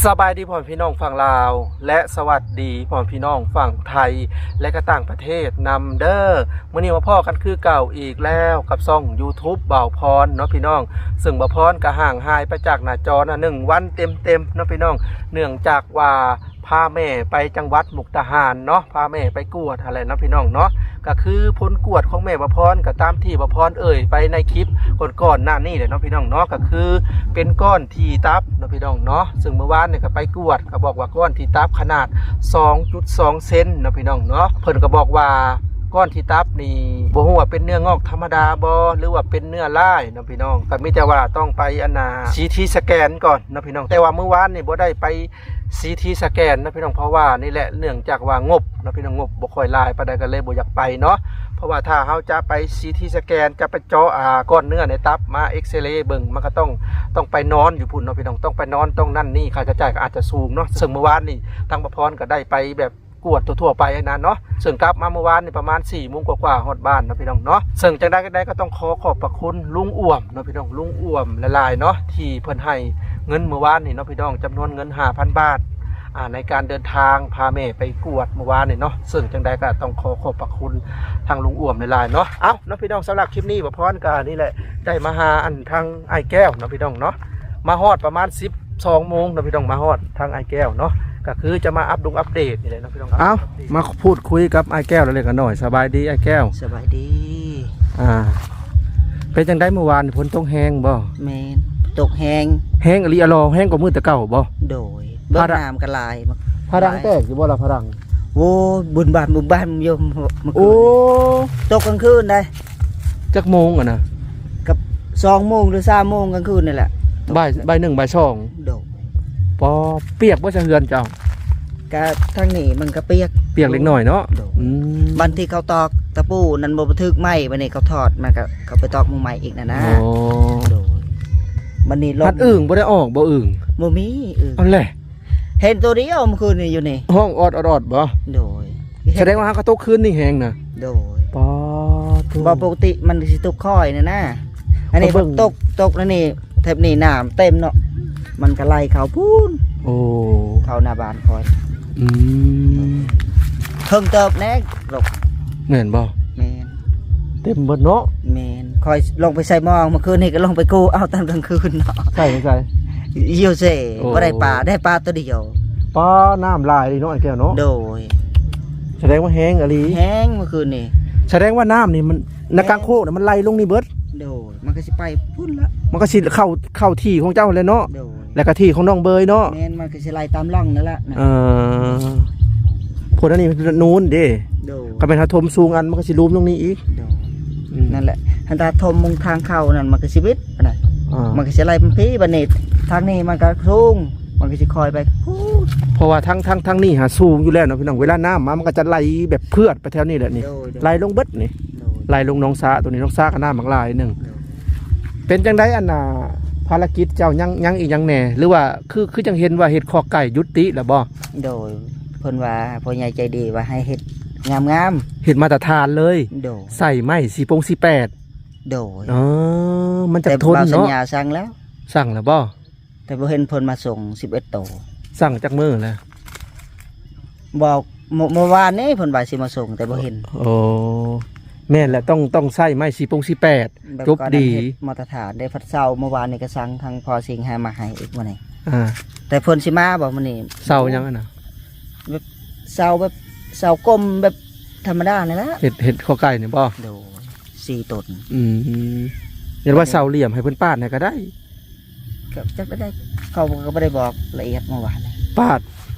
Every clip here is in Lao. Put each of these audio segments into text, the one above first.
ສະບາຍດີພໍ່ແມ່ພີ່ນ້ອງຝັ່ງລາວ ແລະ ສະຫວັດດີພໍ່ແມ່ພີ່ນ້ອງຝັ່ງໄທ ແລະ ກໍຕ່າງປະເທດນຳເດີ້. ມື້ນີ້ມາພໍ້ກັນຄືເກົ່າອີກແລ້ວກັບຊ່ອງຢູທູບບ່າວພອນເນາະພີ່ນ້ອງ, ເຊິ່ງບ່າວພອນກໍຫ່າງຫາຍໄປຈາກໜ້າຈໍນະ ໜຶ່ງວັນເຕັມໆເນາະພີ່ນ້ອງ, ເນື່ອງຈາກວ່າພາແມ່ໄປຈັງຫວັດມຸກດາຫານເນາະ, ພາແມ່ໄປກວດຫັ້ນແຫຼະເນາະພີ່ນ້ອງເນາະ. ກໍຄືຜົນກວດຂອງແມ່ບ່າວພອນ ກໍຕາມທີ່ບ່າວພອນເອີ່ຍໄປໃນຄລິບກ່ອນໆໜ້ານີ້ແຫຼະເນາະພີ່ນ້ອງເນາະ, ກໍຄືເປັນກ້ອນທີ່ຕັບເນາະພີ່ນ້ອງເນາະ. ເຊິ່ງມື້ວານນີ້ກໍໄປກວດ ກໍບອກວ່າກ້ອນທີ່ຕັບຂະໜາດສອງຈຸດສອງເຊັນເນາະພີ່ນ້ອງເນາະ. ເພິ່ນກໍບອກວ່າກ້ອນທີ່ຕັບນີ້ ບໍ່ຮູ້ວ່າເປັນເນື້ອງອກທຳມະດາບໍ່ ຫຼືວ່າເປັນເນື້ອລາຍເນາະພີ່ນ້ອງ, ກໍມີແຕ່ວ່າຕ້ອງໄປອັນນ່າ ຊີທີສະແກນກ່ອນເນາະພີ່ນ້ອງ. ແຕ່ວ່າມື້ວານນີ້ບໍ່ໄດ້ໄປ ຊີທີສະແກນເນາະພີ່ນ້ອງ, ເພາະວ່ານີ້ແຫຼະ ເນື່ອງຈາກວ່າງົບເນາະພີ່ນ້ອງ, ງົບບໍ່ຄ່ອຍຫຼາຍປານໃດ ກໍເລີຍບໍ່ຢາກໄປເນາະ. ເພາະວ່າຖ້າເຮົາຈະໄປຊີທີສະແກນ ຈະໄປເຈາະ ອ່າ ກ້ອນເນື້ອໃນຕັບ ມາເອັກເສເຣເບິ່ງ ມັນກໍຕ້ອງ ຕ້ອງໄປນອນຢູ່ພຸ້ນເນາະພີ່ນ້ອງ, ຕ້ອງໄປນອນ ຕ້ອງນັ້ນນີ້ ຄ່າໃຊ້ຈ່າຍກໍອາດຈະສູງເນາະ. ເຊິ່ງມື້ວານນີ້ທາງບ່າວພອນກໍໄດ້ໄປແບບ ກວດທົ່ວໆໄປຫັ້ນນະເນາະ, ເຊິ່ງກັບມາມື້ວານນີ້ປະມານສີ່ໂມງກວ່າໆ ຮອດບ້ານເນາະພີ່ນ້ອງເນາະ. ເຊິ່ງຈັ່ງໃດກໍໄດ້ ກໍຕ້ອງຂໍຂອບພະຄຸນລຸງອ້ວມເນາະພີ່ນ້ອງ, ລຸງອ້ວມຫຼາຍໆເນາະ ທີ່ເພິ່ນໃຫ້ເງິນມື້ວານນີ້ເນາະພີ່ນ້ອງ, ຈຳນວນເງິນຫ້າພັນບາດ ອ່າ ໃນການເດີນທາງພາແມ່ໄປກວດມື້ວານນີ້ເນາະ. ເຊິ່ງຈັ່ງໃດກໍຕ້ອງຂໍຂອບພະຄຸນທາງລຸງອ້ວມຫຼາຍໆເນາະ. ເອົ້າເນາະພີ່ນ້ອງ, ສຳລັບຄລິບນີ້ບ່າວພອນກໍນີ້ແຫຼະ ໄດ້ມາຫາອັນທາງອ້າຍແກ້ວເນາະພີ່ນ້ອງເນາະ, ມາຮອດປະມານສິບ ສອງໂມງເນາະພີ່ນ້ອງ, ມາຮອດທາງອ້າຍແກ້ວເນາະ, ກໍຄືຈະມາອັບດົງອັບເດດນີ້ແຫຼະເນາະພີ່ນ້ອງ. ເອົ້າ ມາພູດຄຸຍກັບອ້າຍແກ້ວເລັກໆນ້ອຍໆ. ສະບາຍດີອ້າຍແກ້ວ. ສະບາຍດີ. ອ່າ ເປັນຈັ່ງໃດມື້ວານນີ້ ຝົນຕົກແຮງບໍ່? ແມ່ນ ຕົກແຮງ. ແຮງອີ່ຫຼີອະຫຼໍ, ແຮງກວ່າມື້ແຕ່ເກົ່າບໍ່? ໂດຍ. ເບິ່ງ ພະດັງ ນ້ຳກໍຫຼາຍ. ພະດັງແຕກຢູ່ບໍ່ລະ ພະດັງ? ໂອ້ ບຸນບານບຸນບານຢູ່ເມື່ອຄືນ. ໂອ້ ຕົກກາງຄືນໃດ໋. ຈັກໂມງຫັ້ນນະ? ກັບສອງໂມງ ຫຼື ສາມໂມງກາງຄືນນີ້ແຫຼະ. ບ່າຍ ບ່າຍໜຶ່ງ ບ່າຍສອງ. ໂດຍ. ປໍ ປຽກບໍ່ຊະເຮືອນເຈົ້າ? ກະທາງນີ້ມັນກະປຽກ ປຽກເລັກນ້ອຍເນາະ. ໂດຍ. ອືມ ບາງທີເຂົາຕອກຕະປູນັ້ນບໍ່ຖືກໄມ້, ບາດນີ້ເຂົາຖອດ ມັນກະ ເຂົາໄປຕອກໝູ່ໃໝ່ອີກນັ້ນນະ. ອໍ ໂດຍ. ບາດນີ້ລົມ ພັດອຶ່ງບໍ່ໄດ້ອອກບໍ່? ອຶ່ງບໍ່ມີ. ອຶ່ງ ເອົາແຫຼະ ເຫັນໂຕດຽວເມື່ອຄືນນີ້ຢູ່ນີ້ ຮ້ອງອອດໆບໍ່? ໂດຍ. ສະແດງວ່າຫາກະຕົກຄືນນີ້ແຮງນະ. ໂດຍ. ປໍໂທ້ ບໍ່ ປົກກະຕິມັນຊິຕົກຄ່ອຍນະນະ, ອັນນີ້ ເບິ່ງ ຕົກ ຕົກແນວນີ້ ແຖບນີ້ນ້ຳເຕັມເນາະ, ມັນກໍໄຫຼເຂົ້າພຸ້ນ. ໂອ້ ເຂົ້າໜ້າບ້ານຂ້ອຍ. ອືມ ເຖິງເຕີບແນ່ລົກ. ແມ່ນບໍ່? ແມ່ນ. ເຕັມເບິດເນາະ. ແມ່ນ. ຂ້ອຍລົງໄປໃສ່ໝອງ ເມື່ອຄືນນີ້ກໍລົງໄປກູ້ເອົາຕອນກາງຄືນເນາະ. ໃສ່ ໃສ່ ຢູ່ເຊ. ໂອ້ ບໍ່ໄດ້ປາ ໄດ້ປາໂຕດຽວ. ປາ ນ້ຳຫຼາຍເນາະ ອ້າຍແກ້ວເນາະ. ໂດຍ. ສະແດງວ່າແຮງອີ່ຫຼີ. ແຮງເມື່ອຄືນນີ້. ສະແດງວ່ານ້ຳນີ້ມັນ ໃນກາງໂຄກນີ້ມັນໄຫຼລົງນີ້ເບິດ. ໂດຍ. ມັນກໍຊິໄປພຸ້ນລະ ມັນກໍຊິເຂົ້າ ເຂົ້າທີ່ຂອງເຈົ້າແຫຼະເນາະ. ໂດຍ. ແລ້ວກໍທີ່ຂອງນ້ອງເບີຍເນາະ. ແມ່ນ. ມັນກໍຊິໄຫຼຕາມຮ່ອງນັ້ນລະ. ເອີ ພຸ້ນ ອັນນີ້ມັນນູນເດ້. ໂດຍ. ຄັນແມ່ນເຮົາຖົມສູງອັນ ມັນກໍຊິຫຼຸມລົງນີ້ອີກ. ໂດຍ. ອືມ ນັ້ນແຫຼະ ຄັນຖ້າຖົມມອງທາງເຂົ້ານັ້ນ ມັນກໍຊິວິດປານໃດ. ອ່າ ມັນກໍຊິໄຫຼໄປພີ້. ບາດນີ້ທາງນີ້ມັນກໍສູງ ມັນກໍຊິຄ່ອຍໄປພຸ້ນ. ເພາະວ່າທາງ ທາງ ທາງນີ້ຫາສູງຢູ່ແລ້ວເນາະພີ່ນ້ອງ, ເວລານ້ຳມາ ມັນກໍຈະໄຫຼແບບເຜືອດໄປແຖວນີ້ແຫຼະນີ້. ໂດຍ ໂດຍ. ໄຫຼລົງເບິດນີ້. ໂດຍ. ໄຫຼລົງໜອງສາໂຕນີ້, ໜອງສາກໍນ້ຳບັກຫຼາຍໜຶ່ງ. ໂດຍ. ເປັນຈັ່ງໃດ ອັນນ່າ ພາລະກິດເຈົ້າຍັງ ຍັງອີກຫຍັງແດ່ ຫຼືວ່າ ຄື ຄືຈັ່ງເຫັນວ່າເຮັດຄອກໄກ່ຢຸດຕິແລ້ວບໍ່? ໂດຍ. ເພິ່ນວ່າ ພໍ່ໃຫຍ່ໃຈດີວ່າໃຫ້ເຮັດງາມໆ ເຮັດມາດຕະຖານເລີຍ. ໂດຍ. ໃສ່ໄມ້ສີ່ປົງສີ່ແປດ. ໂດຍ. ອໍ ມັນຈະທົນເນາະ. ແຕ່ວ່າສັນຍາສັ່ງແລ້ວ. ສັ່ງແລ້ວບໍ່? ແຕ່ບໍ່ເຫັນເພິ່ນມາສົ່ງສິບເອັດໂຕ. ສັ່ງຈັກມື້ແລ້ວ? ບອກ ເມື່ອ ເມື່ອວານນີ້ເພິ່ນວ່າຊິມາສົ່ງ ແຕ່ບໍ່ເຫັນ. ໂອ້ ແມ່ນແຫຼະ ຕ້ອງ ຕ້ອງໃຊ້ໄມ້ສີ່ປົງສີ່ແປດ ແບບ ຈົບດີ ມາດຕະຖານໄດ້. ພັດເຊົາເມື່ອວານນີ້ກໍສັ່ງທາງພໍ່ສິງໃຫ້ມາໃຫ້ອີກມື້ນີ້. ອ່າ ແຕ່ເພິ່ນຊິມາບໍ່ມື້ນີ້? ເຊົາຫຍັງຫັ້ນນະ? ແບບເຊົາ ແບບເຊົາກົມ ແບບທຳມະດານີ້ແຫຼະ. ເຮັດ ເຮັດຄອກໄກ່ນີ້ບໍ່? ໂດຍ. ສີ່ຕົນ. ອືມ ເຮັດວ່າເຊົາຫຼ່ຽມໃຫ້ເພິ່ນປາດໃຫ້ກໍໄດ້. ກໍຈັກໄດ້ ເຂົາກໍບໍ່ໄດ້ບອກລະອຽດເມື່ອວານນີ້. ປາດ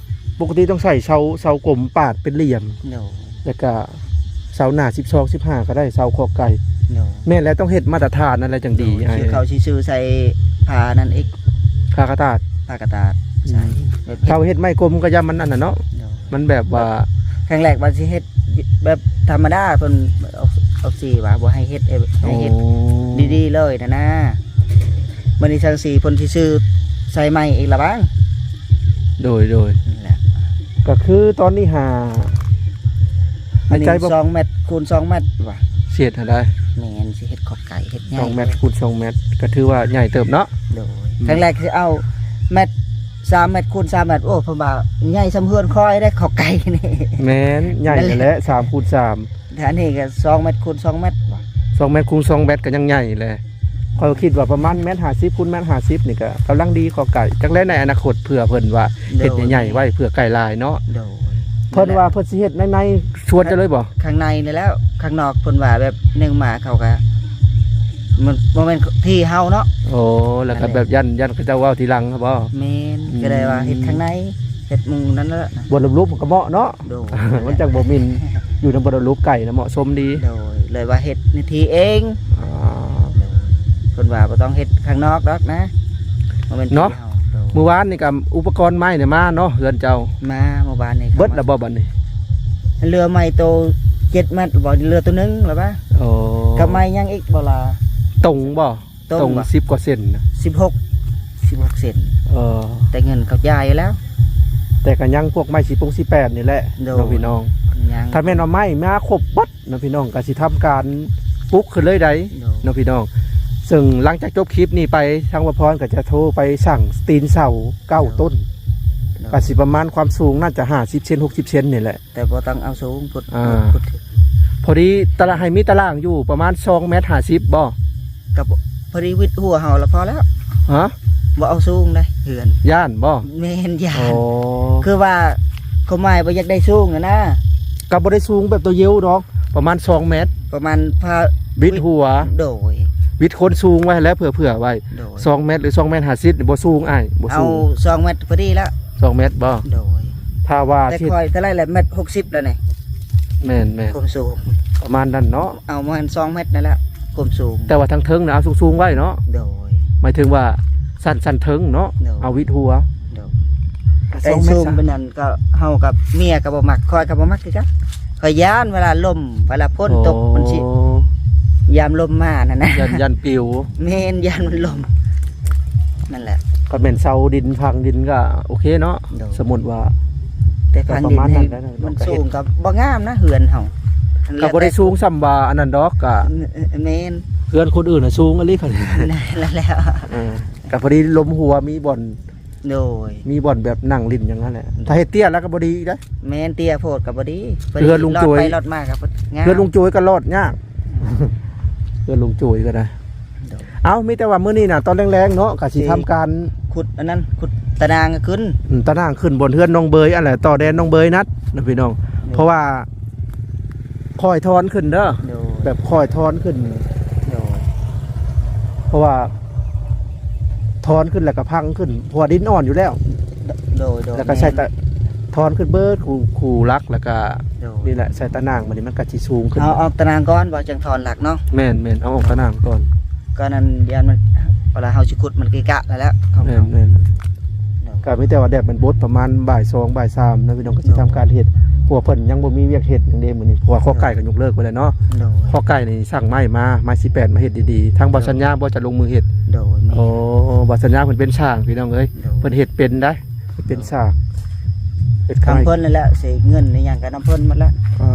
ປົກກະຕິຕ້ອງໃຊ້ເຊົາ ເຊົາກົມປາດເປັນຫຼ່ຽມ. ໂດຍ. ແລ້ວກະເຊົາໜ້າສິບສອງ ສິບຫ້າກໍໄດ້ ເຊົາຄອກໄກ່. ໂດຍ. ແມ່ນແລ້ວ ຕ້ອງເຮັດມາດຕະຖານນັ້ນແຫຼະຈັ່ງດີ. ໂດຍ. ອ້າຍ ຄືເຂົາຊິຊື້ໃສ່ຜ້ານັ້ນອີກ ຜ້າກະຕາດ. ຜ້າກະຕາດໃສ່ ອືມ ແບບ ເຂົາເຮັດໄມ້ກົມກໍຢ້ານມັນອັນນັ້ນເນາະ. ໂດຍ. ມັນແບບວ່າ ຄັ້ງແລກວ່າຊິເຮັດແບບທຳມະດາ ເພິ່ນອອກ ອອກສີວ່າບໍ່ໃຫ້ເຮັດ ໃຫ້ເຮັດ ໂອ້ ດີໆເລີຍນະນາ. ມື້ນີ້ຊ່າງສີເພິ່ນຊິຊື້ໃສ່ໃໝ່ອີກລະບ້າງ. ໂດຍ ໂດຍ. ນັ້ນແຫຼະ ກໍຄືຕອນນີ້ຫາ ອັນນີ້ ໃນໃຈບໍ່ ສອງແມັດຄູນສອງແມັດວ່າ ຊິເຮັດໃຫ້ໄດ້. ແມ່ນ ຊິເຮັດຂອບໄກ່ ເຮັດໃຫຍ່ ສອງແມັດຄູນສອງແມັດ ກໍຖືວ່າໃຫຍ່ເຕີບເນາະ. ໂດຍ. ອືມ ຄັ້ງແລກຊິເອົາແມັດ ສາມແມັດຄູນສາມແມັດ. ໂອ້ ເພິ່ນວ່າໃຫຍ່ສ່ຳເຮືອນຂ້ອຍເດ້ ເຂົ້າໄກ່ນີ້. ແມ່ນ ໃຫຍ່ນັ້ນແຫຼະ ສາມຄູນສາມ. ແຕ່ອັນນີ້ກໍສອງແມັດຄູນສອງແມັດ. ສອງແມັດຄູນສອງແມັດກໍຍັງໃຫຍ່ແຫຼະ. ຂ້ອຍຄິດວ່າປະມານແມັດຫ້າສິບຄູນແມັດຫ້າສິບນີ້ກໍກຳລັງດີ ເຂົ້າໄກ່. ຈັກແລໃນອະນາຄົດເພື່ອເພິ່ນວ່າ ໂດຍ ເຮັດໃຫຍ່ໆໄວ້ເພື່ອໄກ່ຫຼາຍເນາະ. ໂດຍ. ເພິ່ນວ່າເພິ່ນຊິເຮັດໃນໆສວນເຈົ້າເລີຍບໍ່? ຂ້າງໃນນີ້ແຫຼະ ຂ້າງນອກເພິ່ນວ່າແບບໜຶ່ງມາເຂົາກໍ ມັນບໍ່ແມ່ນທີ່ເຮົາເນາະ. ໂອ້ ແລ້ວກໍແບບຢ້ານ ຢ້ານເຂົາເຈົ້າເວົ້າທີຫຼັງບໍ? ແມ່ນ. ອືມ ກໍໄດ້ວ່າເຮັດຂ້າງໃນ ເຮັດໝູ່ນັ້ນແຫຼະ. ບ່ອນຫຼົບໆມັນກໍເໝາະເນາະ. ໂດຍ. ມັນຈັ່ງບໍ່ມິນ ຢູ່ນຳບ່ອນຫຼົບໄກ່ນະ ເໝາະສົມດີ. ໂດຍ. ເລີຍວ່າເຮັດໃນທີ່ເອງ. ອໍ. ໂດຍ. ເພິ່ນວ່າບໍ່ຕ້ອງເຮັດຂ້າງນອກດອກນະ ບໍ່ແມ່ນທີ່ເຮົາ. ເນາະ. ໂດຍ. ມື້ວານນີ້ກໍອຸປະກອນໄມ້ນີ້ມາເນາະ ເຮືອນເຈົ້າ. ມາ ມື້ວານນີ້ກໍ ເບິດແລ້ວບໍ່ບັດນີ້? ເຫຼືອໄມ້ໂຕເຈັດແມັດບໍ່ ເຫຼືອໂຕໜຶ່ງແລ້ວປະ. ໂອ້. ກັບໄມ້ຫຍັງອີກບໍ່ລະ? ຕົງບໍ່? ຕົງ ຕົງ ບໍ່? ສິບກວ່າເຊັນນະ. ສິບຫົກ ສິບຫົກເຊັນ. ເອີ. ແຕ່ເງິນເຂົາຈ່າຍຢູ່ແລ້ວ. ແຕ່ກໍຍັງພວກໄມ້ສີ່ປົງສີ່ແປດນີ້ແຫຼະ. ໂດຍ. ເນາະພີ່ນ້ອງ. ຍັງ. ຖ້າແມ່ນວ່າໄມ້ມາຄົບເບິດ ເນາະພີ່ນ້ອງ ກໍຊິທຳການປຸກຂຶ້ນເລີຍໃດ ໂດຍ ເນາະພີ່ນ້ອງ. ເຊິ່ງຫຼັງຈາກຈົບຄລິບນີ້ໄປ ທາງບ່າວພອນກໍຈະໂທໄປສັ່ງຕີນເສົາເກົ້າ ໂດຍ ຕົ້ນ. ໂດຍ. ກໍຊິປະມານຄວາມສູງໜ້າຈະຫ້າສິບເຊັນ ຫົກສິບເຊັນນີ້ແຫຼະ. ແຕ່ບໍ່ຕ້ອງເອົາສູງພຸ້ນ. ອ່າ ພຸ້ນ. ພໍດີຕາລາງ ໃຫ້ມີຕາລາງຢູ່ປະມານສອງແມັດຫ້າສິບບໍ່? ກໍພໍດີວິດຫົວເຮົາລະພໍແລ້ວ. ຮະ? ບໍ່ເອົາສູງເດ້ເຮືອນ. ຢ້ານບໍ່? ແມ່ນ ຢ້ານ. ອໍ. ຄືວ່າຄວາມໝາຍບໍ່ຢາກໄດ້ສູງຫັ້ນນະ. ກໍບໍ່ໄດ້ສູງແບບໂຕເຍົວດອກ ປະມານສອງແມັດ ປະມານພາ ວິດຫົວ. ໂດຍ. ວິດຄົນສູງໄວ້ຫັ້ນແຫຼະ ເຜື່ອໆໄວ້. ໂດຍ. ສອງແມັດ ຫຼື ສອງແມັດຫ້າສິບນີ້ບໍ່ສູງອ້າຍ ບໍ່ສູງ. ເອົາສອງແມັດພໍດີລະ. ສອງແມັດບໍ່? ໂດຍ. ຖ້າວ່າ ແຕ່ຂ້ອຍເທົ່າໃດລະ ແມັດຫົກສິບແລ້ວນີ້. ແມ່ນໆ ຄວາມສູງ ປະມານນັ້ນເນາະ. ເອົາປະມານສອງແມັດນັ້ນແຫຼະ ຄວາມສູງ. ແຕ່ວ່າທາງເທິງນະ ເອົາສູງໆໄວ້ເນາະ. ໂດຍ. ໝາຍເຖິງວ່າຊັ້ນ ຊັ້ນເທິງເນາະ. ໂດຍ. ເອົາວິດຫົວ. ໂດຍ. ກະສອງແມັດ ແຕ່ສູງປານນັ້ນກໍເຮົາກັບເມຍກໍບໍ່ມັກ ຂ້ອຍກໍບໍ່ມັກຄືກັນ. ຂ້ອຍຢ້ານເວລາລົມ ເວລາຝົນຕົກ ອໍ ມັນຊິ ຍາມລົມມານັ້ນນະ ຢ້ານ ຢ້ານປິວ. ແມ່ນ ຢ້ານມັນລົ້ມ ນັ້ນແຫຼະ. ກໍແມ່ນເສົາດິນ ພັງດິນກໍໂອເຄເນາະ. ໂດຍ. ສົມມຸດວ່າ ແຕ່ພັງດິນ ປະມານນັ້ນ ມັນສູງກໍບໍ່ງາມນະ ເຮືອນເຮົາ ກໍບໍ່ໄດ້ສູງສ່ຳວ່າອັນນັ້ນດອກ. ກະ ແມ່ນ ເຮືອນຄົນອື່ນນະສູງອີ່ຫຼີ. ນັ້ນແຫຼະ. ເອີ ກໍພໍດີລົມຫົວ ມີບ່ອນ ໂດຍ. ມີບ່ອນແບບນັ່ງຫຼິ້ນຫຍັງຫັ້ນແຫຼະ. ໂດຍ. ຖ້າເຮັດເຕ້ຍແລ້ວກໍບໍ່ດີເດ້. ແມ່ນ ເຕ້ຍໂພດກໍບໍ່ດີ. ເຮືອນລຸງໂຈຍ ລອດໄປລອດມາກໍຍາກ. ເຮືອນລຸງໂຈຍກໍລອດຍາກ. ເຮືອນລຸງໂຈຍກໍໄດ້. ໂດຍ. ເອົ້າ ມີແຕ່ວ່າມື້ນີ້ນະ ຕອນແລງໆເນາະ ກໍຊິທຳການ ຂຸດອັນນັ້ນ ຂຸດຕາໜ່າງຂຶ້ນ. ອືມ ຕາໜ່າງຂຶ້ນບ່ອນເຮືອນນ້ອງເບີຍຫັ້ນແຫຼະ ຕໍ່ແດນນ້ອງເບີຍນັດນະພີ່ນ້ອງ. ໂດຍ. ເພາະວ່າຄ່ອຍຖອນຂຶ້ນເດີ. ໂດຍ. ແບບຄ່ອຍຖອນຂຶ້ນ. ໂດຍ. ເພາະວ່າຖອນຂຶ້ນແລ້ວກໍພັງຂຶ້ນ ເພາະວ່າດິນອ່ອນຢູ່ແລ້ວ. ໂດຍໆ. ແລ້ວກໍໃສ່ຕາ ແມ່ນ ຖອນຂຶ້ນເບີດຄູ່ ຄູ່ຫຼັກ ແລ້ວກໍ ໂດຍ ນີ້ແຫຼະ ໃສ່ຕາໜ່າງ ບາດນີ້ມັນກໍຊິສູງຂຶ້ນ. ເອົາອອກຕາໜ່າງກ່ອນບໍ່ ຈັ່ງຖອນຫຼັກເນາະ. ແມ່ນໆ ເອົາອອກຕາໜ່າງກ່ອນ. ກໍນັ້ນ ຢ້ານມັນ ເວລາເຮົາຊິຂຸດມັນເກະກະນັ້ນແຫຼະ. ແມ່ນໆ. ໂດຍ. ກໍມີແຕ່ວ່າແດດມັນບົດປະມານບ່າຍສອງ ບ່າຍສາມນະພີ່ນ້ອງ ກໍຊິທຳການເຮັດ. ໂດຍ. ເພາະວ່າເພິ່ນຍັງບໍ່ມີວຽກເຮັດຫຍັງເດ້ມື້ນີ້ ເພາະວ່າ ໂດຍ ຂໍໄກ່ກໍຍົກເລີກໄປແລ້ວເນາະ. ໂດຍ. ຂໍໄກ່ນີ້ສັ່ງໄມ້ມາ ໄມ້ສິບແປດ ມາເຮັດດີໆ. ທາງບ່າວສັນຍາບໍ່ຈະລົງມືເຮັດ? ໂດຍ ແມ່ນ. ໂອ້ ບ່າວສັນຍາເພິ່ນເປັນຊ່າງພີ່ນ້ອງເອີຍ. ໂດຍ. ເພິ່ນເຮັດເປັນໄດ໋ ເປັນຊ່າງ ເຮັດ ທາງເພິ່ນນັ້ນແຫຼະ ເສຍເງິນອີ່ຫຍັງກໍນຳເພິ່ນໝົດແຫຼະ. ອ່າ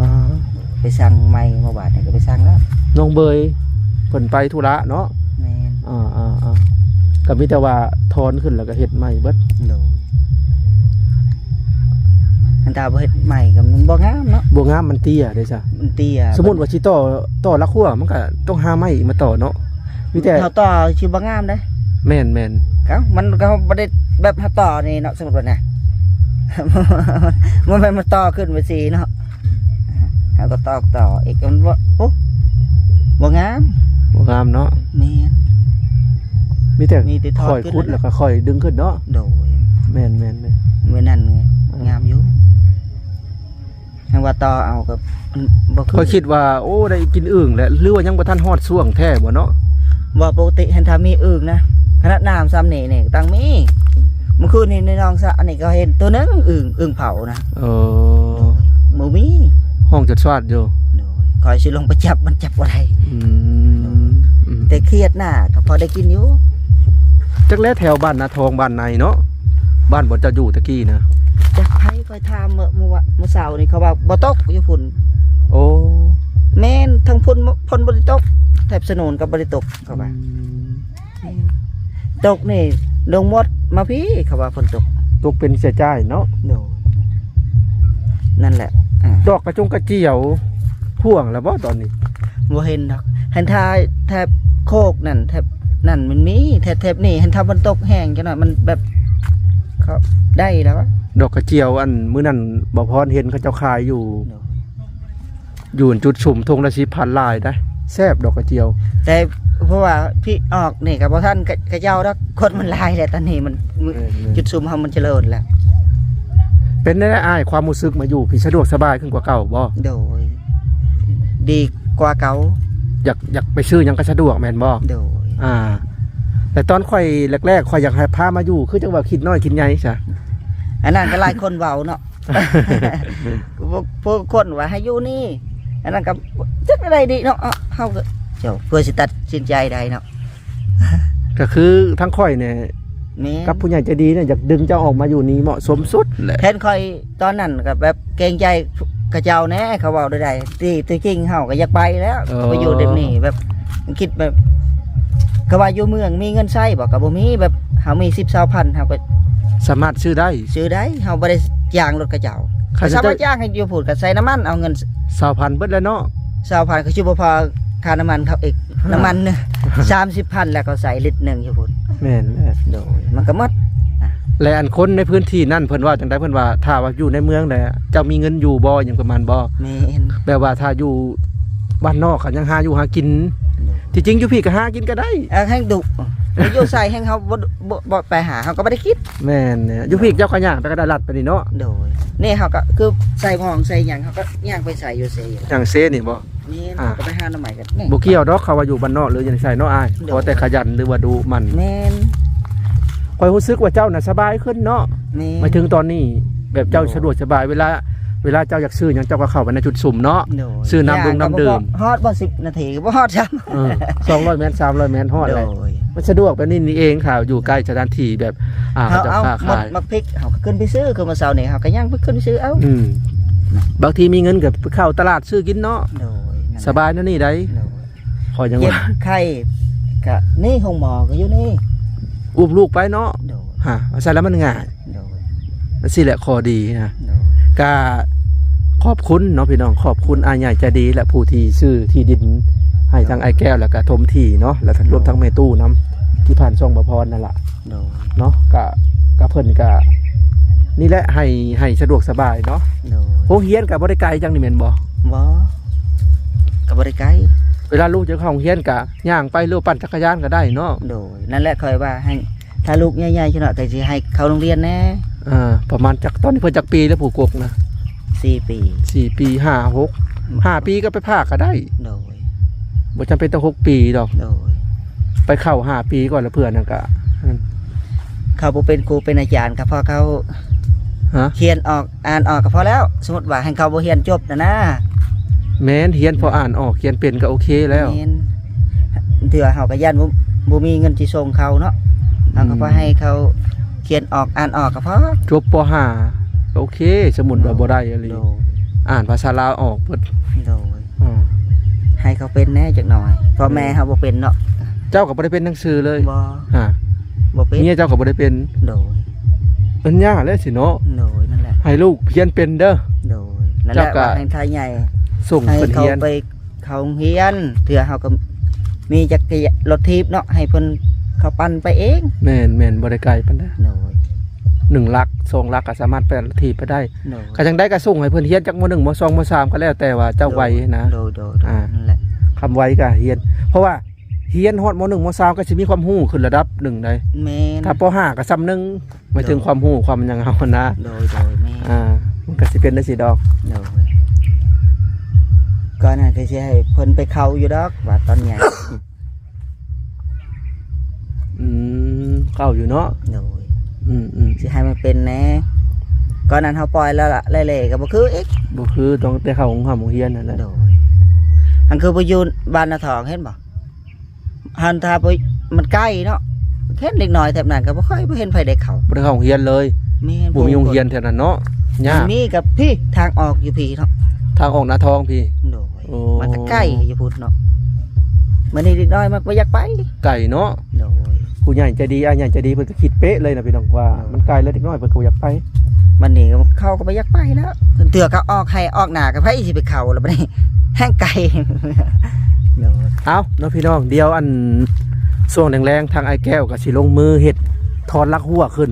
ໄປສັ່ງໃໝ່ ເມື່ອວານນີ້ກໍໄປສັ່ງແລ້ວ. ນ້ອງເບີຍເພິ່ນໄປທຸລະເນາະ. ແມ່ນ. ອ່າໆໆ ກໍມີແຕ່ວ່າຖອນຂຶ້ນແລ້ວກໍເຮັດໃໝ່ເບິດ. ໂດຍ. ຄັນຖ້າບໍ່ເຮັດໃໝ່ກໍມັນບໍ່ງາມເນາະ. ບໍ່ງາມ ມັນເຕ້ຍເດ້ຊະ. ມັນເຕ້ຍ. ສົມມຸດວ່າຊິຕໍ່ ຕໍ່ຫຼັກຮົ້ວ ມັນກໍຕ້ອງຫາໄມ້ອີກມາຕໍ່ເນາະ. ມີແຕ່ເຮົາຕໍ່ຊິບໍ່ງາມເດ້. ແມ່ນໆ. ກໍມັນກໍບໍ່ໄດ້ແບບເຮົາຕໍ່ນີ້ເນາະ ສົມມຸດວ່ານະ ບໍ່ແມ່ນມາຕໍ່ຂຶ້ນໄປຊີ້ເນາະ. ເຮົາກໍຕອກຕໍ່ອີກ ມັນບໍ່ ໂອ້ ບໍ່ງາມ. ບໍ່ງາມເນາະ. ແມ່ນ. ມີແຕ່ ມີແຕ່ຖອນຂຶ້ນ ຄ່ອຍຂຸດແລ້ວກໍຄ່ອຍດຶງຂຶ້ນເນາະ. ໂດຍ. ແມ່ນໆໆ. ມື້ນັ້ນ ອ່າ ງາມຢູ່. ຍັງວ່າຕໍ່ເອົາກໍ ມັນບໍ່ຄື. ຂ້ອຍຄິດວ່າ ໂອ້ ໄດ້ກິນອຶ່ງແຫຼະ ຫຼືວ່າຍັງບໍ່ທັນຮອດຊ່ວງແທ້ບໍ່ເນາະ? ບໍ່ ປົກກະຕິຫັ້ນຖ້າມີອຶ່ງນະ ຂະໜາດນ້ຳຊ່ຳນີ້ນີ້ຕັ້ງມີ. ມື້ຄືນນີ້ໃນໜອງສະນີ້ກໍເຫັນໂຕໜຶ່ງ ອຶ່ງ ອຶ່ງເຜົານະ. ເອີ ບໍ່ມີ. ຮ້ອງຈວດສວາດຢູ່. ໂດຍ. ຂ້ອຍຊິລົງໄປຈັບ ມັນຈັບບໍ່ໄດ້. ອືມ. ແຕ່ຂຽດນະ ກໍພໍໄດ້ກິນຢູ່. ຈັກແລະແຖວບ້ານນາທອງ ບ້ານໃນເນາະ ບ້ານບ່ອນເຈົ້າຢູ່ຕະກີ້ນະ. ຈັກໃຜ ຂ້ອຍຖາມເມື່ອ ເມື່ອວະ ເມື່ອເຊົ້ານີ້ ເຂົາວ່າບໍ່ຕົກຢູ່ພຸ້ນ. ໂອ້ ແມ່ນ ທາງພຸ້ນ ຝົນບໍ່ໄດ້ຕົກ ແຖບຊະໂນນກໍບໍ່ໄດ້ຕົກ ເຂົາວ່າ. ອືມ. ແມ່ນ ຕົກນີ້ລົງໝົດມາພີ້ ເຂົາວ່າຝົນຕົກ. ຕົກເປັນເສຍຈ່າຍເນາະ. ໂດຍ ນັ້ນແຫຼະ ອ່າ ດອກກະຈົງກະຈຽວພ່ວງແລ້ວບໍ່ຕອນນີ້? ບໍ່ເຫັນດອກ ຫັ້ນຖ້າແຖບໂຄກນັ້ນ ແຖບນັ້ນມັນມີ ແຖບ ແຖບນີ້ຫັ້ນ ຖ້າມັນຕົກແຮງຈັກໜ້ອຍ ມັນແບບ ເຂົາໄດ້ແລ້ວ. ດອກກະຈຽວ ອັນມື້ນັ້ນບ່າວພອນເຫັນເຂົາເຈົ້າຂາຍຢູ່ ໂດຍ ຢູ່ຈຸດຊຸມ ຖົງລະສິບພັນ ຫຼາຍໄດ໋ ແຊບດອກກະຈຽວ. ແຕ່ເພາະວ່າພີ້ອອກນີ້ກໍບໍ່ທັນຂະເຈົ້າດອກ ຄົນມັນຫຼາຍແຫຼະ ຕອນນີ້ມັນ ແມ່ນໆ ຈຸດຊຸມເຮົາມັນຈະເລີນແລ້ວ. ເປັນແນວໃດອ້າຍ ຄວາມຮູ້ສຶກມາຢູ່ພີ້ ສະດວກສະບາຍຂຶ້ນກວ່າເກົ່າບໍ່? ໂດຍ ດີກວ່າເກົ່າ. ຢາກ ຢາກໄປຊື້ຫຍັງກໍສະດວກແມ່ນບໍ່? ໂດຍ ອ່າ ແຕ່ຕອນຂ້ອຍແລກໆ ຂ້ອຍຢາກໃຫ້ພາມາຢູ່ ຄືຈັ່ງວ່າຄິດນ້ອຍຄິດໃຫຍ່ຊະ. ອັນນັ້ນກໍຫຼາຍຄົນເວົ້າເນາະ ພວກ ພວກຄົນວ່າໃຫ້ຢູ່ນີ້ ອັນນັ້ນກໍຈັກແນວໃດດີເນາະ ເຮົາກໍ ເຈົ້າ ເພື່ອຊິຕັດສິນໃຈໄດ້ເນາະ. ກໍຄືທາງຂ້ອຍນີ້ ແມ່ນ ກັບຜູ້ໃຫຍ່ໃຈດີນີ້ ຢາກດຶງເຈົ້າອອກມາຢູ່ນີ້ເໝາະສົມສຸດແຫຼະ. ແທນຂ້ອຍຕອນນັ້ນກໍແບບເກງໃຈຂະເຈົ້າແດ່ ເຂົາເວົ້າແນວໃດ ທີ່ ທີ່ຈິງເຮົາກໍຢາກໄປແລ້ວ ເອີ ໄປຢູ່ແບບນີ້ ແບບ ຄິດແບບ ກໍວ່າຢູ່ເມືອງມີເງິນໃຊ້ບໍ່? ກໍບໍ່ມີ ແບບເຮົາມີສິບ ຊາວພັນ ເຮົາກໍສາມາດຊື້ໄດ້ ຊື້ໄດ້ ເຮົາບໍ່ໄດ້ຈ້າງລົດຂະເຈົ້າ. ຄັນ ສາມາດຈ້າງໃຫ້ຢູ່ພຸ້ນ ກໍໃສ່ນ້ຳມັນ ເອົາເງິນ ຊາວພັນເບິດແລ້ວເນາະ. ຊາວພັນກໍຊິບໍ່ພໍຄ່ານ້ຳມັນເຂົາອີກ ອ່າ ນ້ຳມັນ ສາມສິບພັນ ແລ້ວກໍໃສ່ລິດໜຶ່ງຢູ່ພຸ້ນ. ແມ່ນແຫຼະ ໂດຍ ມັນກໍໝົດ. ແລະ ອັນຄົນໃນພື້ນທີ່ນັ້ນເພິ່ນເວົ້າຈັ່ງໃດ? ເພິ່ນວ່າຖ້າວ່າຢູ່ໃນເມືອງແລ້ວ ເຈົ້າມີເງິນຢູ່ບໍ່ ຫຍັງປະມານບໍ່? ແມ່ນ ແບບວ່າຖ້າຢູ່ ບ້ານນອກກໍຍັງຫາຢູ່ຫາກິນ. ໂດຍ ທີ່ຈິງຢູ່ພີ້ກໍຫາກິນກໍໄດ້ ເອີ ແຮ່ງດຸ ຢູ່ໃສແຮ່ງເຮົາບໍ່ ບໍ່ ບໍ່ໄປຫາ ເຮົາກໍບໍ່ໄດ້ຄິດ. ແມ່ນ ຢູ່ພີ້ເຈົ້າກໍຍ່າງໄປກໍໄດ້ ລັດໄປນີ້ເນາະ. ໂດຍ ນີ້ເຮົາກໍຄືໃສ່ໝອງໃສ່ຫຍັງ ເຮົາກໍຍ່າງໄປໃສ່ຢູ່ເຊ. ຢ່າງເຊນີ້ບໍ່? ແມ່ນ ອ່າ ເຮົາກໍໄປຫາໜໍ່ໄມ້ກັນ. ບໍ່ກ່ຽວດອກ ເຂົາວ່າຢູ່ບ້ານນອກ ຫຼື ຢູ່ໃສເນາະອ້າຍ. ໂດຍ ຂໍແຕ່ຂະຫຍັນ ຫຼືວ່າດຸໝັ່ນ. ແມ່ນ ຂ້ອຍຮູ້ສຶກວ່າເຈົ້ານະສະບາຍຂຶ້ນເນາະ. ແມ່ນ ໝາຍເຖິງຕອນນີ້ແບບເຈົ້າ ໂດຍ ສະດວກສະບາຍ ເວລາ ເວລາເຈົ້າຢາກຊື້ຫຍັງ ເຈົ້າກໍເຂົ້າໄປໃນຈຸດຊຸມເນາະ. ໂດຍ ຊື້ນ້ຳດົງນ້ຳດື່ມ ຮອດບໍ່ສິບນາທີ ບໍ່ຮອດຊ້ຳ. ເອີ ສອງຮ້ອຍແມັດ ສາມຮ້ອຍແມັດ ຮອດແລ້ວ. ໂດຍ ມັນສະດວກແບບນີ້ນີ້ເອງ ຖ້າຢູ່ໃກ້ສະຖານທີ່ແບບ ອ່າ ເຂົາເຈົ້າຄ້າຂາຍ. ໝາກພິກ ເຮົາກໍຂຶ້ນໄປຊື້ ຄືມື້ເຊົ້ານີ້ເຮົາກໍຍ່າງຂຶ້ນໄປຊື້ເອົາ. ອືມ ບາງທີມີເງິນກໍໄປເຂົ້າຕະຫຼາດຊື້ກິນເນາະ. ໂດຍ ສະບາຍແນວນີ້ໄດ໋. ໂດຍ ຂ້ອຍຍັງວ່າ ເຈັບໄຂ້ກະນີ້ ໂຮງໝໍກໍຢູ່ນີ້ ອຸ້ມລູກໄປເນາະ. ໂດຍ ຮະ ວ່າຊັ້ນແລ້ວມັນງ່າຍ. ໂດຍ ຈັ່ງຊີ້ແຫຼະ ຂໍ້ດີນະ. ໂດຍ ກະຂອບຄຸນເນາະພີ່ນ້ອງ ຂອບຄຸນອ້າຍໃຫຍ່ໃຈດີ ແລະ ຜູ້ທີ່ຊື້ທີ່ດິນໃຫ້ທາງອ້າຍແກ້ວ ແລ້ວກະຖົມທີ່ເນາະ ແລ້ວກະລວມທັງແມ່ຕູ້ນຳ ທີ່ຜ່ານຊ່ອງບ່າວພອນນັ້ນລະ. ໂດຍ ເນາະ ກະ ກະເພິ່ນກະນີ້ແຫຼະ ໃຫ້ ໃຫ້ສະດວກສະບາຍເນາະ. ໂດຍ ໂຮງຮຽນກະບໍ່ໄດ້ໄກຈັ່ງນີ້ແມ່ນບໍ່? ບໍ່ ກະບໍ່ໄດ້ໄກ. ເວລາລູກຈະເຂົ້າໂຮງຮຽນກະຍ່າງໄປ ຫຼື ປັ່ນຈັກກະຍານກະໄດ້ເນາະ. ໂດຍ ນັ້ນແຫຼະ ຂ້ອຍວ່າໃຫ້ ຖ້າລູກໃຫຍ່ໆ ຊະເນາະ ກໍຊິໃຫ້ເຂົ້າໂຮງຮຽນແດ່. ເອີ ປະມານຈັກ ຕອນນີ້ເພິ່ນຈັກປີແລ້ວ ຜູ້ກົກນະ? ສີ່ປີ. ສີ່ປີ ຫ້າ ຫົກ ຫ້າປີກໍໄປພາກກໍໄດ້. ໂດຍ ບໍ່ຈຳເປັນຕ້ອງຫົກປີດອກ. ໂດຍ ໄປເຂົ້າຫ້າປີກ່ອນ ແລ້ວເພື່ອນັ້ນກໍ ເຂົາບໍ່ເປັນຄູເປັນອາຈານ ກໍພໍເຂົາ ຮະ? ຂຽນອອກ ອ່ານອອກກໍພໍແລ້ວ. ສົມມຸດວ່າໃຫ້ເຂົາບໍ່ຮຽນຈົບນະນາ. ແມ່ນ ຮຽນພໍອ່ານອອກຂຽນເປັນກໍໂອເຄແລ້ວ. ແມ່ນ ເທື່ອເຮົາກໍຢ້ານບໍ່ ບໍ່ມີເງິນຊິສົ່ງເຂົາເນາະ. ເຮົາກໍພໍໃຫ້ເຂົາຂຽນອອກອ່ານອອກກໍພໍ. ຈົບ ປໍຫ້າ ກໍໂອເຄ. ສົມມຸດວ່າ ໂດຍ ບໍ່ໄດ້ອີ່ຫຼີ ໂດຍ ອ່ານພາສາລາວອອກເບິດ. ໂດຍ ອືມ ໃຫ້ເຂົາເປັນແດ່ຈັກໜ້ອຍ. ພໍ່ແມ່ເຮົາບໍ່ເປັນເນາະ. ເຈົ້າກໍບໍ່ໄດ້ເປັນໜັງສືເລີຍ? ບໍ່ ຮະ ບໍ່ເປັນ. ເມຍເຈົ້າກໍບໍ່ໄດ້ເປັນ? ໂດຍ ເປັນຍາກແຫຼະຊິເນາະ. ໂດຍ ນັ້ນແຫຼະ ໃຫ້ລູກຮຽນເປັນເດີ. ໂດຍ ນັ້ນແຫຼະ ເຈົ້າກໍວ່າໃຫ້ໄທໃຫຍ່ ສົ່ງເພິ່ນຮຽນ ໃຫ້ເຂົາໄປເຂົ້າໂຮງຮຽນ. ເທື່ອເຮົາກໍມີຈັກກະຍານ ລົດຖີບເນາະ ໃຫ້ເພິ່ນເຂົາປັ່ນໄປເອງ. ແມ່ນໆ ບໍ່ໄດ້ໄກປານໃດ. ໂດຍ ໜຶ່ງຫຼັກ ສອງຫຼັກກໍສາມາດໄປລົດຖີບໄປໄດ້. ໂດຍ ກໍຈັ່ງໃດກໍສົ່ງໃຫ້ເພິ່ນຮຽນຈັກ ມໍໜຶ່ງ ມໍສອງ ມໍສາມ ກໍແລ້ວແຕ່ວ່າເຈົ້າໄວນະ. ໂດຍ ໂດຍ ໂດຍ ອ່າ ນັ້ນແຫຼະ ຄຳໄວກໍຮຽນ ເພາະວ່າ ຮຽນຮອດ ມໍໜຶ່ງ ມໍສາມ ກໍຊິມີຄວາມຮູ້ຂຶ້ນລະດັບໜຶ່ງໄດ໋. ແມ່ນ ຖ້າ ປໍຫ້າ ກໍສ່ຳໜຶ່ງ ໝາຍເຖິງ ໂດຍ ຄວາມຮູ້ຄວາມຫຍັງເຮົານະ. ໂດຍ ໂດຍ ແມ່ນ ອ່າ ມັນກໍຊິເປັນຈັ່ງຊີ້ດອກ. ໂດຍ ກໍນັ້ນກໍຊິໃຫ້ເພິ່ນໄປເຂົ້າຢູ່ດອກ ວ່າຕອນໃຫຍ່. ອືມ ເຂົ້າຢູ່ເນາະ. ໂດຍ ອືມໆ ຊິໃຫ້ມັນເປັນແດ່. ກ່ອນນັ້ນເຮົາປ່ອຍແລ້ວລະ ແລ່ໆ ກໍບໍ່ຄືອີກ. ບໍ່ຄື ຕ້ອງແຕ່ເຂົ້າໂຮງຮ່ຳໂຮງຮຽນນັ້ນແຫຼະ. ໂດຍ ອັນຄືບໍ່ຢູ່ບ້ານນາທອງ ເຫັນບໍ່? ຫັ້ນຖ້າບໍ່ ມັນໄກເນາະ ເຫັນເດັກນ້ອຍແຖບນັ້ນກໍບໍ່ຄ່ອຍ ບໍ່ເຫັນໃຜໄດ້ເຂົ້າ ບໍ່ໄດ້ເຂົ້າໂຮງຮຽນເລີຍ. ແມ່ນ ບໍ່ມີໂຮງຮຽນແຖວນັ້ນເນາະ. ຍາກ ມັນມີກັບພີ້ ທາງອອກຢູ່ພີ້ເນາະ ທາງອອກນາທອງພີ້. ໂດຍ ໂອ້ ມັນກໍໄກຢູ່ພຸ້ນເນາະ. ມື້ນີ້ເດັກນ້ອຍມັນບໍ່ຢາກໄປ ໄກເນາະ. ໂດຍ ຜູ້ ໃຫຍ່ໃຈດີ ອ້າຍໃຫຍ່ໃຈດີເພິ່ນກໍຄິດເປະເລີຍນະພີ່ນ້ອງ ວ່າ ເອີ ມັນໄກແລ້ວ ເດັກນ້ອຍເພິ່ນກໍບໍ່ຢາກໄປ. ບັດນີ້ເຂົາກໍບໍ່ຢາກໄປແລ້ວ ເທື່ອກໍອອກໄຮ່ອອກນາ ກໍໃຜຊິໄປເຂົ້າລະບັດນີ້ ແຮ່ງໄກ. ເອົາເນາະພີ່ນ້ອງ ດຽວອັນ ຊ່ວງແລງໆ ທາງອ້າຍແກ້ວກໍຊິລົງມືເຮັດ ຖອນຫຼັກຮົ້ວຂຶ້ນ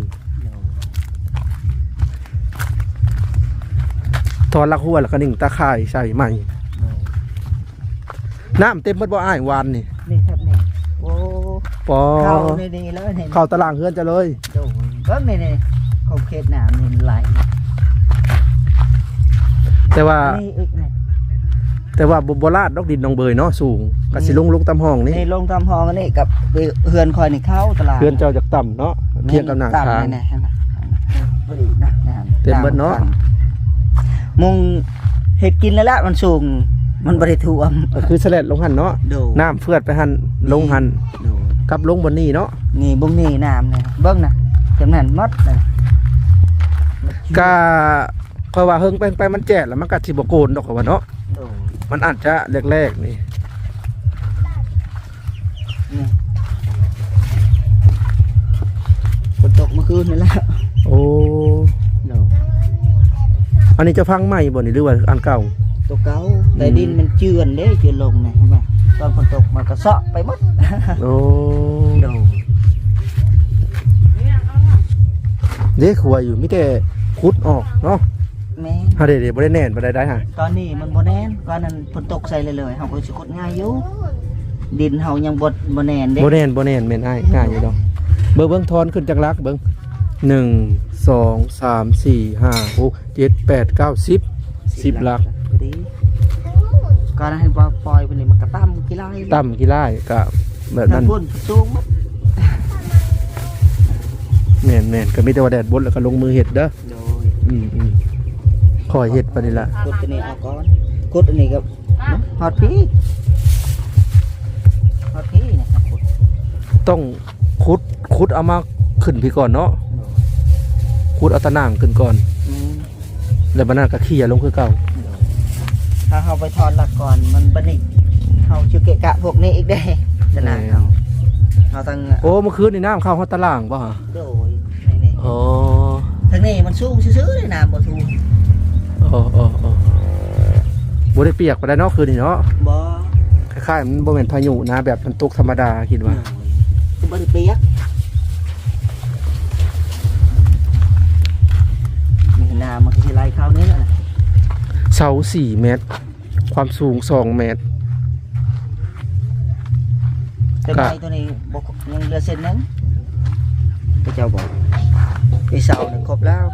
ຖອນຫຼັກຮົ້ວ ແລ້ວກໍໜິ່ງຕາຂ່າຍໃສ່ໃໝ່. ນ້ຳເຕັມໝົດບໍ່ອ້າຍ ວານນີ້? ນີ້ແທບນີ້ ໂອ້ ປໍ ເຂົ້າໃນນີ້ເລີຍນີ້ ເຂົ້າຕາລ່າງເຮືອນເຈົ້າເລີຍ. ໂດຍ ເບິ່ງນີ້ ນີ້ ຂອບເຂດນ້ຳນີ້ມັນໄຫຼ ແຕ່ວ່າ ນີ້ອີກນີ້ ແຕ່ວ່າບໍ່ ບໍ່ລາດດອກ ດິນໜອງເບີຍເນາະ ສູງ ກໍຊິ ອືມ ລົງ ລົງຕາມຮ່ອງນີ້ ນີ້ລົງຕາມຮ່ອງອັນນີ້ ກັບເຮືອນຂ້ອຍນີ້ເຂົ້າຕະຫຼາດ ເຮືອນເຈົ້າຈະຕ່ຳເນາະ ແມ່ນ ພຽງກັບໜ້າ ຕ່ຳ ທາງ ນີ້ນະ ພໍດີນະ ເຕັມເບິດເນາະ ມຸງເຮັດກິນແລ້ວລະ ມັນສູງ ມັນບໍ່ໄດ້ຖ້ວມ ກໍຄືສະແລັດລົງຫັ້ນເນາະ. ໂດຍ ນ້ຳເຟືອດໄປຫັ້ນ ລົງຫັ້ນ ໂດຍ ກັບລົງບ່ອນນີ້ເນາະ ນີ້ ບົງນີ້ນ້ຳນີ້ ເບິ່ງນະ ຈຳນັ້ນໝົດນະ ກະ ຂ້ອຍວ່າເຫິງໄປ ໄປມັນແຈດແລ້ວ ມັນກໍຊິບໍ່ໂກນດອກ ຂ້ອຍວ່າເນາະ. ໂດຍ ມັນອາດຈະແລກໆ ນີ້ ນີ້ ຝົນຕົກເມື່ອຄືນນີ້ແຫຼະ. ໂອ້ ໂດຍ ອັນນີ້ເຈົ້າຝັງໃໝ່ບໍ່ນີ້ ຫຼືວ່າອັນເກົ່າ? ຕົວເກົ່າ ອືມ ແຕ່ດິນມັນເຈື່ອນເດ້ ເຈື່ອນລົງນີ້ ເຫັນບໍ່? ຕອນຝົນຕົກມັນກໍເຊາະໄປໝົດ. ໂອ້ ໂດຍ ເດ້ ຂົວຢູ່ ມີແຕ່ຂຸດອອກເນາະ. ແມ່ນ ຫາເດ້ ບໍ່ໄດ້ແໜ້ນປານໃດໄດ໋ຫາ. ຕອນນີ້ມັນບໍ່ແໜ້ນ ກ່ອນນັ້ນຝົນຕົກໃສ່ເລີຍໆ ເຮົາກໍຊິຂຸດງ່າຍຢູ່ ດິນເຮົາຍັງບໍ່ ບໍ່ແໜ້ນເດ້. ບໍ່ແໜ້ນ ບໍ່ແໜ້ນ ແມ່ນອ້າຍ ງ່າຍຢູ່ດອກ. ເບິ່ງ ເບິ່ງ ຖອນຂຶ້ນຈັກຫຼັກເບິ່ງ ໜຶ່ງ ສອງ ສາມ ສີ່ ຫ້າ ຫົກ ເຈັດ ແປດ ເກົ້າ ສິບ ສິບຫຼັກ ພໍດີ. ກ່ອນນັ້ນເຫັນບໍ່ ປ່ອຍໄປນີ້ມັນກໍຕ່ຳຂີ້ລ້າຍ ຕ່ຳຂີ້ລ້າຍ ກໍແບບນັ້ນ ທາງພຸ້ນສູງໝົດ. ແມ່ນໆ ກໍມີແຕ່ວ່າແດດບົດແລ້ວກໍລົງມືເຮັດເດີ. ໂດຍ ອືມໆ ຄ່ອຍເຮັດໄປນີ້ລະ ຂຸດຕົວນີ້ອອກກ່ອນ ຂຸດອັນນີ້ກໍຮອດພີ້ ຮອດພີ້ນີ້ ຂຸດ ຕ້ອງຂຸດ ຂຸດເອົາມາຂຶ້ນພີ້ກ່ອນເນາະ. ໂດຍ ຂຸດເອົາຕາໜ່າງຂຶ້ນກ່ອນ ແມ່ນ ແລ້ວບັດນັ້ນກໍເຄຍລົງຄືເກົ່າ. ໂດຍ ຖ້າເຮົາໄປຖອນຫຼັກກ່ອນ ມັນບັດນີ້ເຮົາຊິເກະກະພວກນີ້ອີກເດ້ ຕາໜ່າງເຮົາ ແມ່ນ ເຮົາຕ້ອງ ໂອ້ ເມື່ອຄືນນີ້ນ້ຳເຂົ້າຮອດຕາລ່າງບໍ່? ໂດຍ ນີ້ໆ ອໍ ທາງນີ້ມັນສູງຊື່ໆເດ້ ນ້ຳບໍ່ຖ້ວມ. ອໍໆໆ ບໍ່ໄດ້ປຽກປານໃດເນາະ ຄືນນີ້ເນາະ. ບໍ່ ຄ້າຍໆ ມັນບໍ່ແມ່ນພາຍຸນະ ແບບມັນຕົກທຳມະດາ ຄິດວ່າ ໂດຍ ກໍບໍ່ໄດ້ປຽກ ນີ້ນ້ຳມັນກໍຊິໄຫຼເຂົ້ານີ້ແຫຼະ. ເສົາສີ່ແມັດ ຄວາມສູງສອງແມັດ ແຕ່ໃບຕົວນີ້ບໍ່ ຍັງເຫຼືອເສັ້ນໜຶ່ງ ເຂົາເຈົ້າບອກ ໄອ້ເສົານີ້ຄົບແລ້ວ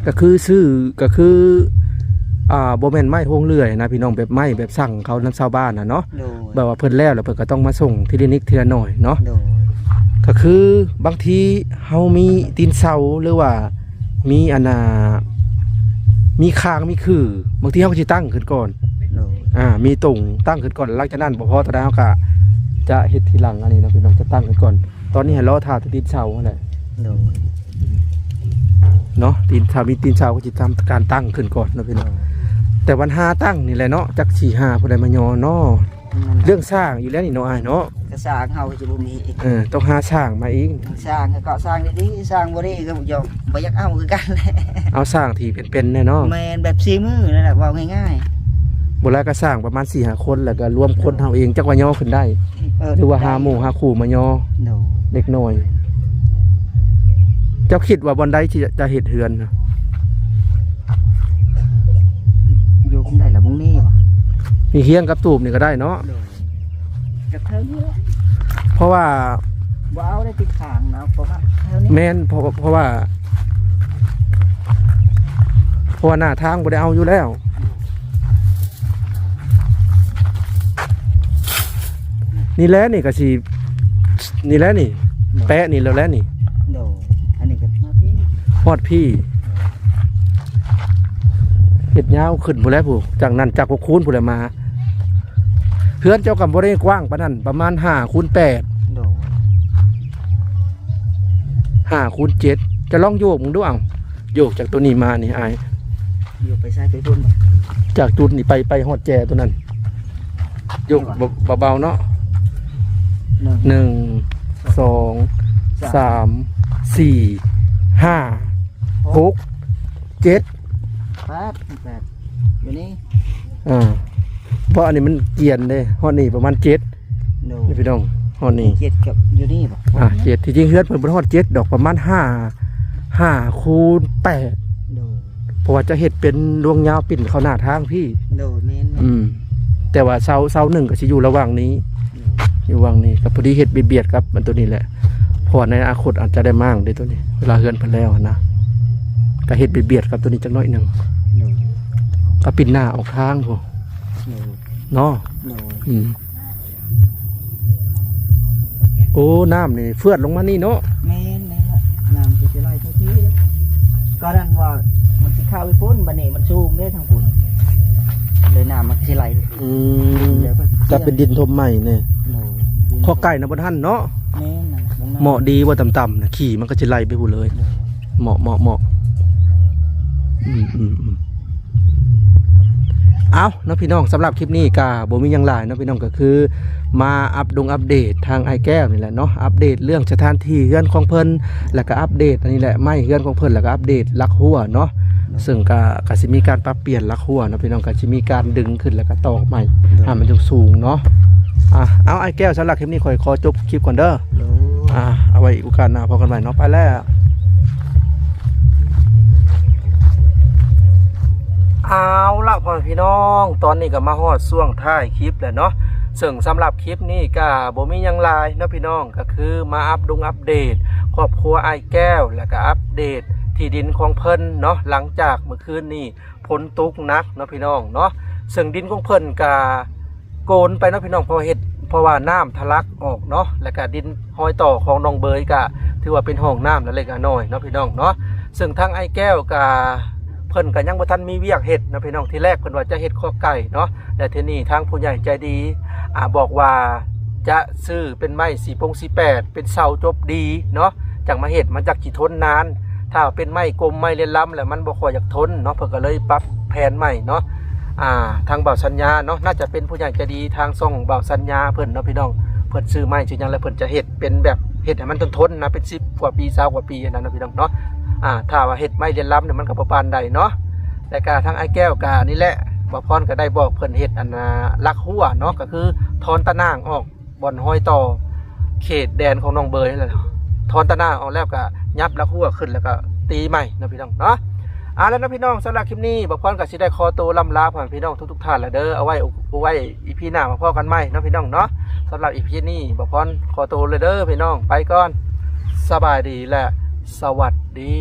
ກໍຄືຊື້ ກໍຄື ອ່າ ບໍ່ແມ່ນໄມ້ໂຮງເລື່ອຍນະພີ່ນ້ອງ ແບບໄມ້ແບບສັ່ງເຂົານຳຊາວບ້ານນະເນາະ. ໂດຍ ແບບວ່າເພິ່ນແລ້ວ ແລ້ວເພິ່ນກໍຕ້ອງມາສົ່ງທີລະນິດທີລະໜ້ອຍເນາະ. ໂດຍ ກໍຄືບາງທີເຮົາມີຕີນເສົາ ຫຼືວ່າ ມີອັນນ່າ ມີຄາງມີຄື ບາງທີເຮົາກໍຊິຕັ້ງຂຶ້ນກ່ອນ. ໂດຍ ອ່າ ມີຕົງຕັ້ງຂຶ້ນກ່ອນ ຫຼັງຈາກນັ້ນບໍ່ພໍເທົ່າໃດ ເຮົາກໍຈະເຮັດທີຫຼັງ ອັນນີ້ເນາະພີ່ນ້ອງ ຈະຕັ້ງຂຶ້ນກ່ອນ. ຕອນນີ້ໃຫ້ລໍຖ້າແຕ່ຕີນເສົາຫັ້ນແຫຼະ. ໂດຍ ເນາະ ຕີນ ຖ້າມີຕີນເສົາກໍຊິທຳການຕັ້ງຂຶ້ນກ່ອນເນາະພີ່ນ້ອງ. ໂດຍ ແຕ່ບັນຫາຕັ້ງນີ້ແຫຼະເນາະ ຈັກຊິຫາຜູ້ໃດມາຍໍເນາະ. ແມ່ນ ເລື່ອງສ້າງອີກແລ້ວນີ້ເນາະອ້າຍເນາະ ກໍສ້າງເຮົາກໍຈະບໍ່ມີອີກ. ເອີ ຕ້ອງຫາຊ່າງມາອີກ ຊ່າງກໍສ້າງດີໆ ສ້າງບໍ່ດີກໍບໍ່ຢອກ ບໍ່ຢາກເອົາຄືກັນແຫຼະ. ເອົາຊ່າງທີ່ເປັນໆແດ່ເນາະ. ແມ່ນ ແບບສີມືນັ້ນແຫຼະ ເວົ້າງ່າຍໆ ບໍ່ຫຼາຍກໍສ້າງປະມານສີ່ຫ້າຄົນ ແລ້ວກໍລວມຄົນເຮົາເອງ ຈັກວ່າຍໍຂຶ້ນໄດ້ ເອີ ຫຼືວ່າຫາໝູ່ຫາຄູ່ມາຍໍ. ໂດຍ ເດັກນ້ອຍ ເຈົ້າຄິດວ່າບ່ອນໃດທີ່ຈະເຮັດເຮືອນນະ? ຢູ່ບ່ອນໃດລະ ບ່ອນນີ້ບໍ່? ນີ້ ຮຽງກັບຕູບນີ້ກໍໄດ້ເນາະ. ໂດຍ ຈາກເທິງນີ້ແຫຼະ ເພາະວ່າ ບໍ່ເອົາໄດ້ຕິດຂ້າງນະ ເພາະວ່າແຖວນີ້ ແມ່ນ ເພາະ ເພາະວ່າ ເພາະວ່າໜ້າທາງບໍ່ໄດ້ເອົາຢູ່ແລ້ວ. ນີ້ແຫຼະ ນີ້ກໍຊິ ນີ້ແຫຼະນີ້ ໂດຍ ແປະນີ້ແລ້ວແຫຼະນີ້. ໂດຍ ອັນນີ້ກໍຮອດພີ້ ຮອດພີ້ ເຮັດຍາວຂຶ້ນພຸ້ນແຫຼະ ຜູ້ ຈາກນັ້ນ ຈາກພວກຄູນພຸ້ນແຫຼະມາ. ເຮືອນເຈົ້າກໍບໍ່ໄດ້ກວ້າງປານນັ້ນ ປະມານຫ້າຄູນແປດ. ໂດຍ ຫ້າຄູນເຈັດ ຈະລອງໂຍກເບິ່ງດູ ເອົາ ໂຍກຈາກຕົວນີ້ມານີ້ອ້າຍ ໂຍກໄປຊ້າຍໄປພຸ້ນ ຈາກຈຸດນີ້ໄປ ໄປຮອດແຈຕົວນັ້ນ ໂຍກ ນີ້ຫວາ? ເບົາໆເນາະ ໜຶ່ງ ໜຶ່ງ ສ ສອງ ສາມ ສາມ ສີ່ ຫ້າ ຫົກ ຫົກ ເຈັດ ແປດ ແປດ ຢູ່ນີ້ ອ່າ ເພາະອັນນີ້ມັນກຽນເດ້ ຮອດນີ້ປະມານເຈັດ ໂດຍ ນີ້ພີ່ນ້ອງ ຮອດນີ້ ເຈັດກັບຢູ່ນີ້ບໍ່ ອ່າ ເຈັດ ທີ່ຈິງເຮືອນເພິ່ນບໍ່ຮອດເຈັດດອກ ປະມານຫ້າ ຫ້າຄູນແປດ ໂດຍ ເພາະວ່າຈະເຮັດເປັນລວງຍາວປິ່ນເຂົ້າໜ້າທາງພີ້ ໂດຍ ແມ່ນໆ ອືມ ແຕ່ວ່າເສົາ ເສົາໜຶ່ງກໍຊິຢູ່ລະຫວ່າງນີ້ ໂດຍ ຢູ່ຫວ່າງນີ້ ກໍພໍດີເຮັດບຽດໆກັບອັນໂຕນີ້ແຫຼະ ເພາະວ່າໃນອະນາຄົດອາດຈະໄດ້ມ້າງເດ້ໂຕນີ້ ເວລາເຮືອນເພິ່ນແລ້ວຫັ້ນນະ ກໍເຮັດບຽດໆກັບໂຕນີ້ຈັກໜ້ອຍໜຶ່ງ ໂດຍ ກໍປິ່ນໜ້າອອກທາງພຸ້ນ ໂດຍ ເນາະ ໂດຍ ອືມ ໂອ້ ນ້ຳນີ້ເຟືອດລົງມານີ້ເນາະ ແມ່ນແລ້ວ ນ້ຳກໍຊິໄຫຼໄປທີ່ແລ້ວ ກໍນັ້ນວ່າມັນຊິເຂົ້າໄປພຸ້ນ ບັດນີ້ມັນສູງເດ້ທາງພຸ້ນ ເລີຍນ້ຳມັນຊິໄຫຼ ອືມ ແລ້ວກໍເປັນດິນຖົມໃໝ່ນີ້ ໂດຍ ຂໍ້ໄກ່ນະບໍ່ທັນເນາະ ແມ່ນນະ ເໝາະດີວ່າຕ່ຳໆນະ ຂີ້ມັນກໍຊິໄຫຼໄປພຸ້ນເລີຍ ໂດຍ ເໝາະ ເໝາະ ເໝາະ ອືມ ອືມ ອືມ ເອົາເນາະພີ່ນ້ອງ ສຳລັບຄລິບນີ້ກໍບໍ່ມີຫຍັງຫຼາຍເນາະພີ່ນ້ອງ ກໍຄືມາອັບດົງອັບເດດທາງອ້າຍແກ້ວນີ້ແຫຼະເນາະ ອັບເດດເລື່ອງສະຖານທີ່ເຮືອນຂອງເພິ່ນ ແລ້ວກໍອັບເດດອັນນີ້ແຫຼະ ໄມ້ເຮືອນຂອງເພິ່ນ ແລ້ວກໍອັບເດດຫຼັກຮົ້ວເນາະ ເຊິ່ງກໍ ກໍຊິມີການປັບປ່ຽນຫຼັກຮົ້ວເນາະພີ່ນ້ອງ ກໍຊິມີການດຶງຂຶ້ນ ແລ້ວກໍຕອກໃໝ່ ໂດຍ ໃຫ້ມັນສູງໆເນາະ ອ່າ ເອົາ ອ້າຍແກ້ວ ສຳລັບຄລິບນີ້ຂ້ອຍຂໍຈົບຄລິບກ່ອນເດີ ໂດຍ ອ່າ ເອົາໄວ້ໂອກາດໜ້າພໍ້ກັນໃໝ່ເນາະ ໄປແລ້ວ. ເອົາລະ ພໍ່ແມ່ພີ່ນ້ອງ ຕອນນີ້ກໍມາຮອດຊ່ວງທ້າຍຄລິບແລ້ວເນາະ ເຊິ່ງສຳລັບຄລິບນີ້ກໍບໍ່ມີຫຍັງຫຼາຍເນາະພີ່ນ້ອງ ກໍຄືມາອັບດົງອັບເດດຄອບຄົວອ້າຍແກ້ວ ແລ້ວກໍອັບເດດທີ່ດິນຂອງເພິ່ນເນາະ ຫຼັງຈາກມື້ຄືນນີ້ຝົນຕົກໜັກເນາະພີ່ນ້ອງເນາະ ເຊິ່ງດິນຂອງເພິ່ນກໍ ໂກນໄປເນາະພີ່ນ້ອງ ເພາະເຮັດ ເພາະວ່ານ້ຳທະລັກອອກເນາະ ແລ້ວກະດິນຮອຍຕໍ່ຂອງໜອງເບີຍກະຖືວ່າເປັນຮ່ອງນ້ຳລະເລັກລະນ້ອຍເນາະພີ່ນ້ອງເນາະ ເຊິ່ງທາງອ້າຍແກ້ວກະ ເພິ່ນກະຍັງບໍ່ທັນມີວຽກເຮັດເນາະພີ່ນ້ອງ ທີແລກເພິ່ນວ່າຈະເຮັດຄອກໄກ່ເນາະ ແລ້ວທີນີ້ທາງຜູ້ໃຫຍ່ໃຈດີ ອ່າ ບອກວ່າຈະຊື້ເປັນໄມ້ສີ່ປົງສີ່ແປດ ເປັນເສົາຈົບດີເນາະ ຈັ່ງມາເຮັດ ມັນຈັກຊິທົນນານ ຖ້າເປັນໄມ້ກົມໄມ້ເລນລຳແລ້ວມັນບໍ່ຄ່ອຍຢາກທົນເນາະ ເພິ່ນກໍເລີຍປັບແຜນໃໝ່ເນາະ ອ່າ ທາງບ່າວສັນຍາເນາະ ໜ້າຈະເປັນຜູ້ໃຫຍ່ໃຈດີທາງຊ່ອງບ່າວສັນຍາເພິ່ນເນາະພີ່ນ້ອງ ເພິ່ນຊື້ໄມ້ຊື້ຫຍັງແລ້ວເພິ່ນຈະເຮັດເປັນແບບ ເຮັດໃຫ້ມັນທົນໆນະ ເປັນສິບກວ່າປີ ຊາວກວ່າປີຫັ້ນນະເນາະພີ່ນ້ອງເນາະ ອ່າ ຖ້າວ່າເຮັດໄມ້ເລນລຳນີ້ມັນກໍບໍ່ປານໃດເນາະ ແລ້ວກະທາງອ້າຍແກ້ວກະນີ້ແຫຼະ ບ່າວພອນກໍໄດ້ບອກເພິ່ນເຮັດອັນ ອ່າ ຫຼັກຮົ້ວເນາະ ກໍຄືຖອນຕາໜ່າງອອກ ບ່ອນຮອຍຕໍ່ເຂດແດນຂອງໜອງເບີຍຫັ້ນແຫຼະ ຖອນຕາໜ່າງອອກແລ້ວກະຫຍັບຫຼັກຮົ້ວຂຶ້ນ ແລ້ວກະຕີໃໝ່ເນາະພີ່ນ້ອງເນາະ ເອົາລະເນາະພີ່ນ້ອງ ສຳລັບຄລິບນີ້ບ່າວພອນກໍຊິໄດ້ຂໍໂຕລ່ຳລາພໍ່ແມ່ພີ່ນ້ອງທຸກໆທ່ານລະເດີ ເອົາໄວ້ ເອົາໄວ້ອີພີໜ້າມາພໍ້ກັນໃໝ່ເນາະພີ່ນ້ອງເນາະ ສຳລັບອີພີນີ້ບ່າວພອນຂໍໂຕລະເດີພີ່ນ້ອງ ໄປກ່ອນ ສະບາຍດີ ແລະ ສະຫວັດດີ.